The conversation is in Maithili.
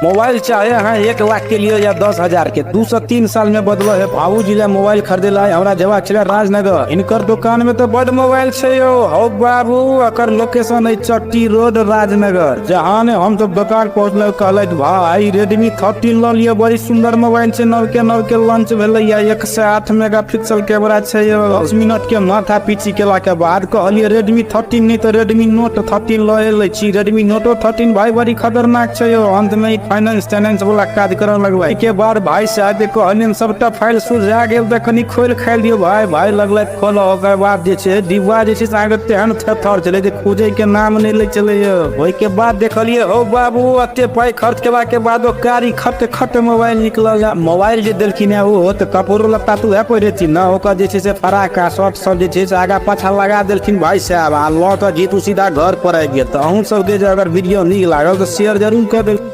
मोबाइल चाहे अहाँ 1 लाख के लिए या 10,000 के, 2 से 3 साल में बदलो है। बाबूजी ला मोबाइल खरीदे ला हमरा जेबाक छले राजनगर। इनकर दुकान में तो बड मोबाइल छै यौ। हौ बाबू, एकर लोकेशन है चट्टी रोड, राजनगर। जहाँ ने हम सब दुकान पहुंचल, कहले, "भाई, रेडमी 13 ल लिअ, बड़ी सुंदर मोबाइल छै, नव के नव के लॉन्च भेलै या, 108 मेगा पिक्सल कैमरा छै यौ।" 10 मिनट के माथा पीची केला के बाद कहलिए, "रेडमी 13 नहीं तो रेडमी नोट 13 लऽ लै छी। रेडमी नोटो 13 भाई बड़ी खतरनाक छै यौ।" अंत में ई फाइनेंस ताइनेंस वाला काज करऽ लगबै के बाद भाई साहब के कहलियन, "सबटा फाइल सुलझा गेल तऽ कनि खोलि खाइल दियौ भाई।" भाई लगलै खोलऽ। ओकर बाद जे छै डिब्बा जे छै से अहाँके तेहन थेथर छलै जे खुजै के नाम नहि लै छलै यौ। ओहिके बाद देखलियै, हौ बाबू, एते पाइ खर्च केला के बाद ओ कारी खट खट मोबाइल निकलल। मोबाइल जे देलखिन हे, ओ तऽ कपड़ो लत्ता तऽ उएह पहिरेथिन ने। ओकर जे छै से फराक आ शर्ट सब जे छै से आगा पाछा लगा देलखिन भाई साहब आ लऽ कऽ जीतू सीधा घर पर आबि गेल। तऽ अहूँ सबके जे अगर वीडियो नीक लागल तऽ शेयर जरूर कऽ देब।